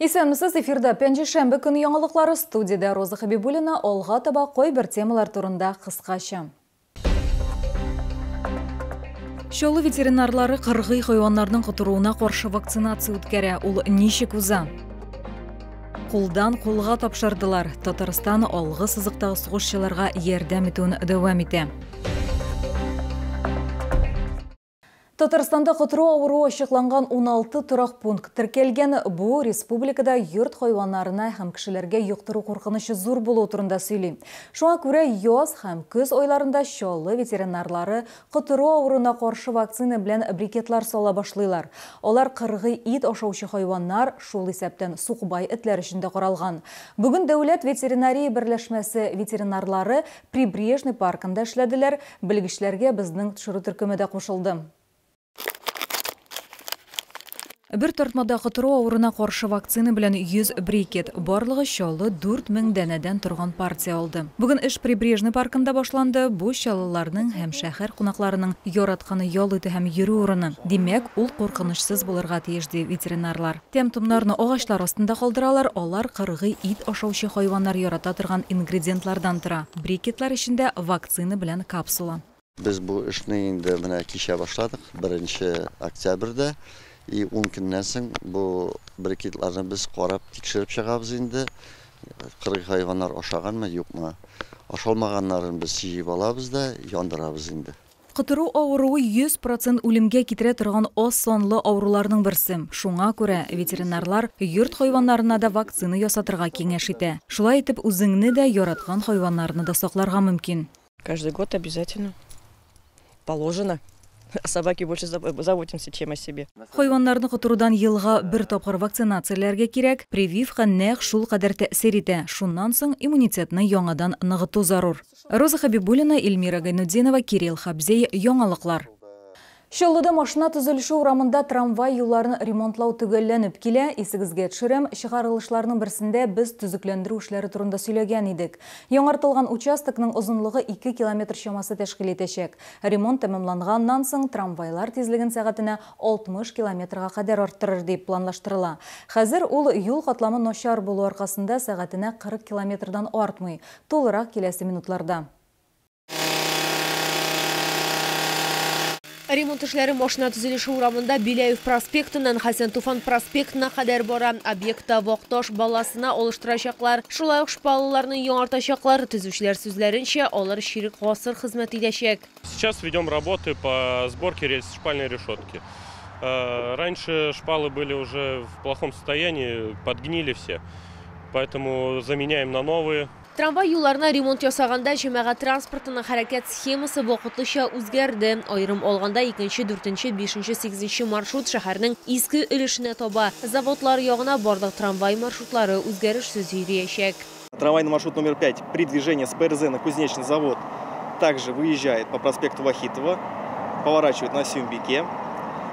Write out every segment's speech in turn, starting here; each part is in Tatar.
Исәнмесез, эфирда пәнҗешәмбе көне яңалыклары, студиядә Роза Хабибуллина. Алга таба кайбер темалар турында кыскача. Чаллы ветеринарлары кыргый хайваннарның котыруына каршы вакцинация үткәрә. Ул ничек уза? Кулдан кулга тапшырдылар. Татарстан алгы сызыктагы сугышчыларга ярдәм итүен дәвам итә. Татарстанда котыру авыруы ачыкланган 16 торак пункт теркәлгән. Бу республикада йорт хайваннарына һәм кешеләргә йоктыру куркынычы зур булуы турында сөйли. Шуңа күрә яз һәм көз айларында Чаллы ветеринарлары котыру авыруына каршы вакцина белән брикетлар сала башлыйлар. Алар кыргый ит ашаучы хайваннар, шул исәптән сукбай этләр өчен дә каралган. Бүген Дәүләт ветеринария берләшмәсе ветеринарлары Прибрежный паркында эшләделәр. Белгечләргә безнең төшерү төркеме дә кушылды. Бер тартмада котыру авыруына каршы вакцина белән 100 брикет, барлыгы Чаллы 4000 данәдән торган партия алды. Бүген эш Прибрежный паркында башланды. Бу чаллыларның һәм шәһәр кунакларының яратканы ял итү һәм йөрү урыны. Димәк, ул куркынычсыз булырга тиеш, ди ветеринарлар. Тәм-томнарны агачлар астында калдыралар, алар кыргый ит ашаучы хайваннар ярата торган ингредиентлардан тора. Брикетлар эчендә вакцина белән капсула. Без бу эшне инде менә кичә башладык, 1 октябрьдә. И 10 көннән соң бу брикетларны без карап тикшереп чыгабыз инде. Кыргый хайваннар ашаганмы, юкмы? Ашалмаганнарын без җыеп алабыз да яндырабыз инде. Котыру авыруы 100% үлемгә китерә торган аз санлы авыруларның берсе. Шуңа күрә ветеринарлар йорт хайваннарына да вакцина ясатырга киңәш итә. Шулай итеп үзеңне дә, яраткан хайваннарны да сакларга мөмкин. Каждый год обязательно положено. О собаке больше заботимся, чем о себе. Хайваннарны котырудан елга бер тапкыр вакцинацияләргә кирәк. Прививка нәкъ шул кадәр тәэсир итә. Шуннан соң иммунитетны яңадан ныгыту зарур. Роза Хабибуллина, Эльмира Гайнутдинова, Кирилл Хабзей. Яңалыклар. Чаллыда машина төзелеше урамында трамвай юлларын ремонтлау төгәлләнеп килә. Исегезгә төшерәм, чыгарылышларның берсендә без төзекләндерү эшләре турында сөйләгән идек. Яңартылган участокның озынлыгы 2 километр чамасы тәшкил итәчәк. Ремонт тәмамланганнан соң трамвайлар тизлеген сәгатенә 60 километрга кадәр арттырыр дип планлаштырыла. Хәзер ул юл катламы начар булу аркасында сәгатенә 40 километрдан артмый. Тулырак киләсе минутларда. Ремонт эшләре машина төзелеше урамында Беляев проспектыннан Хәсән Туфан проспектына кадәр бара. Объектта вак таш баласына алыштырачаклар. Шулай ук шпалаларны яңартачаклар. Төзүчеләр сүзләренчә, алар чирек гасыр хезмәт итәчәк. Сейчас ведем работы по сборке рельсошпальной решетки. Раньше шпалы были уже в плохом состоянии, подгнили все, поэтому заменяем на новые. Трамвай юлларына ремонт ясаганда җәмәгать транспортының хәрәкәт схемасы вакытлыча үзгәрде. Аерым алганда 2, 4, 5, 8 маршрут шәһәрнең иске өлешенә таба. Заводлар ягына барлык трамвай маршрутлары үзгәрешсез йөриячәк. Трамвайный маршрут номер 5 при движении с ПРЗ на Кузнечный завод также выезжает по проспекту Вахитова, поворачивает на Сюмбике.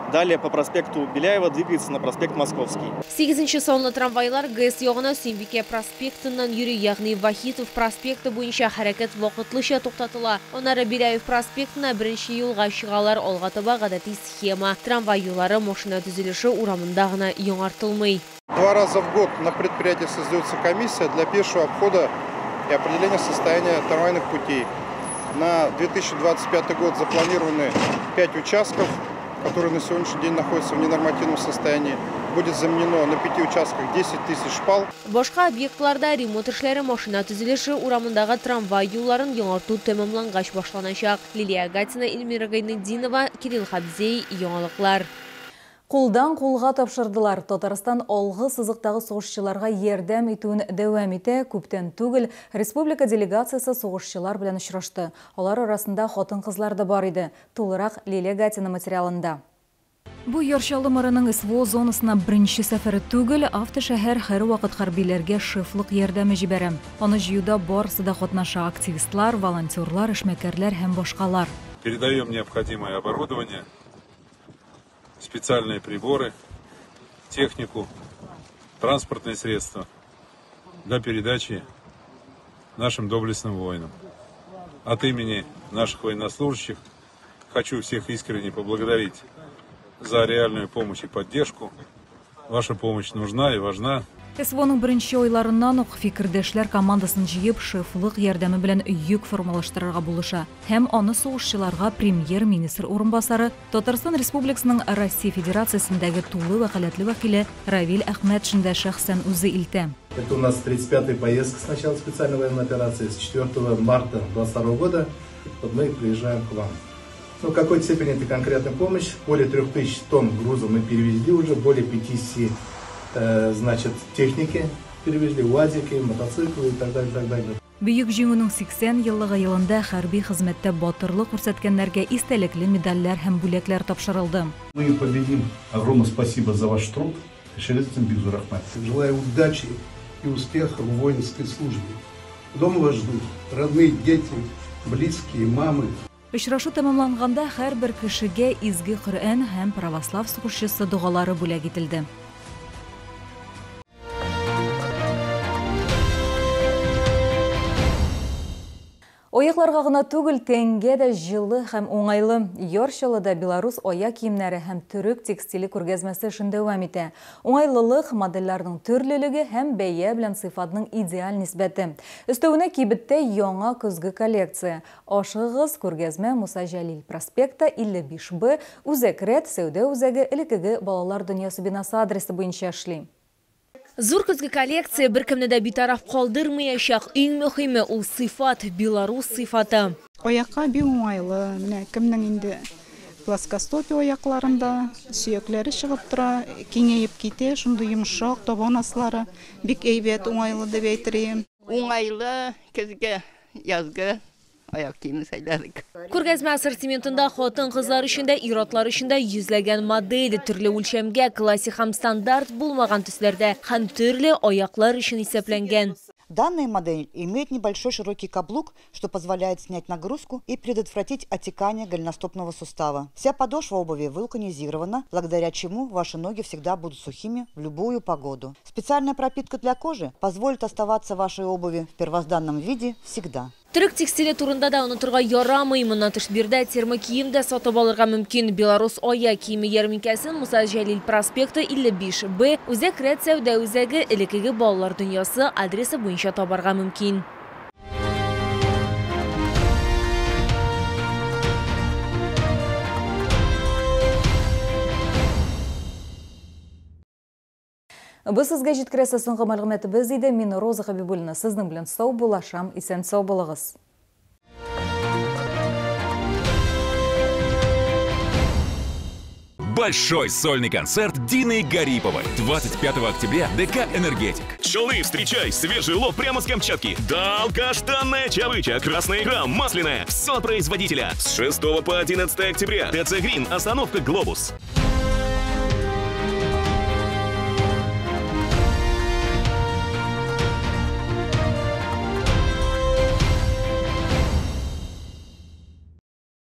Далее по проспекту Беляева двигается на проспект Московский. 8 санлы трамвайлар ГЭС ягына Сюмбике проспектыннан йөри, ягъни Вахитов проспекты буенча хәрәкәт вакытлыча туктатыла. Аннары Беляев проспектына беренче юлга чыгалар, алга таба гадәти схема. Трамвай юллары машина төзелеше урамында гына яңартылмый. 2 раза в год на предприятии создается комиссия для пешего обхода и определения состояния трамвайных путей. На 2025 год запланированы 5 участков, которые на сегодняшний день находятся в ненормативном состоянии. Будет заменено на 5 участках 10 тысяч шпал. Башка объектларда ремонт эшләре машина төзелеше урамындагы трамвай юлларын яңарту тәмамлангач башланачак. Лилия Гатина, Эльмира Гайнетдинова, Кирилл Хабзей. Яңалыклар. Кулдан кулга тапшырдылар. Татарстан алгы сызыктагы сугышчыларга ярдәм итүен дәвам итә. Күптән түгел республика делегациясе сугышчылар белән очрашты. Алар арасында хатын-кызлар да бар иде. Тулырак Лилия Гатина материалында. Бу Яр Чаллы мэрының СВО зонасына беренче сәфәре түгел, автошәһәр һәрвакыт хәрбиләргә шефлык ярдәме җибәрә. Аны җыюда барысы да катнаша: активистлар, волонтерлар, эшмәкәрләр һәм башкалар. Передаем необходимое оборудование, специальные приборы, технику, транспортные средства для передачи нашим доблестным воинам. От имени наших военнослужащих хочу всех искренне поблагодарить за реальную помощь и поддержку. Ваша помощь нужна и важна. СВОның беренче айларыннан ук фикердәшләр командасын җыеп, шефлык ярдәме белән йөк формалаштырырга булыша. Һәм аны сугышчыларга премьер-министр урынбасары, Татарстан Республикасының Россия Федерациясендәге тулы вәкаләтле вәкиле Равил Әхмәтшин дә шәхсән үзе илтә. Это у нас 35-я поездка с начала специальной военной операции. С 4 марта 2022 года вот мы приезжаем к вам. Ну, в какой степени это конкретная помощь? Более 3000 тонн груза мы перевезли уже, более 50 значит, техники перевезли, УАЗики, мотоциклы и так далее, и так далее. Бөек Җиңүнең 80 еллыгы елында хәрби хезмәттә батырлык күрсәткәннәргә истәлекле медальләр һәм бүләкләр тапшырылды. Мы победим. Огромное спасибо за ваш труд. Желаю удачи и успеха в воинской службе. Дома вас ждут родные, дети, близкие, мамы. Очрашу тәмамланганда һәрбер кешегә изге Коръән һәм православ сугышчысы догалары бүләк ителде. Аякларга гына түгел, тәнгә дә җылы һәм уңайлы. Яр Чаллыда белорус аяк киемнәре һәм төрек текстиле күргәзмәсе эшен дәвам итә. Уңайлылык, модельләрнең төрлелеге һәм бәя белән сыйфатның идеаль нисбәте. Өстәвенә кибеттә яңа көзге коллекция. Ашыгыгыз, күргәзмә Муса Җәлил проспекта 55Б, Үзәк рәт сәүдә үзәге элеккеге Балалар дөньясы бинасы адресы буенча эшли. Зур көзге коллекция беркемне дә битараф калдырмаячак. Иң мөһиме ул сыйфат, белорус сыйфаты. Аякка бик уңайлы. Менә кемнең инде плоскостопие аякларында сөякләре чыгып тора, киңәеп китә, шундый йомшак табан аслары бик әйбәт, уңайлы дип әйтер идем. Уңайлы көзге, язгы аяк киеме сайладык. Күргәзмә ассортиментында хатын-кызлар өчен дә, ир-атлар өчен дә йөзләгән модель, төрле үлчәмгә, классик һәм стандарт булмаган төсләрдә һәм төрле аяклар өчен исәпләнгән. Данная модель имеет небольшой широкий каблук, что позволяет снять нагрузку и предотвратить отекание голеностопного сустава. Вся подошва обуви вулканизирована, благодаря чему ваши ноги всегда будут сухими в любую погоду. Специальная пропитка для кожи позволит оставаться вашей обуви в первозданном виде всегда. Төрек текстиле турында да онытырга ярамый. Моннан тыш биредә термокием дә сатып алырга мөмкин. Белорус аяк киеме ярминкәсен Муса Җәлил проспекты 55Б, Үзәк рәт сәүдә үзәге, элеккеге Балалар дөньясы адресы буенча табарга мөмкин. Бу сезгә җиткерәсе соңгы мәгълүматыбыз иде. Мин Роза Хабибуллина сезнең белән сау булашам, исән сау булыгыз. Большой сольный концерт Дины Гариповой. 25 октября, ДК «Энергетик». Челны, встречай! Свежий улов прямо с Камчатки. Долгожданная чавыча, красная икра, масляная. Все от производителя. С 6 по 11 октября. ТЦ «Грин», остановка «Глобус».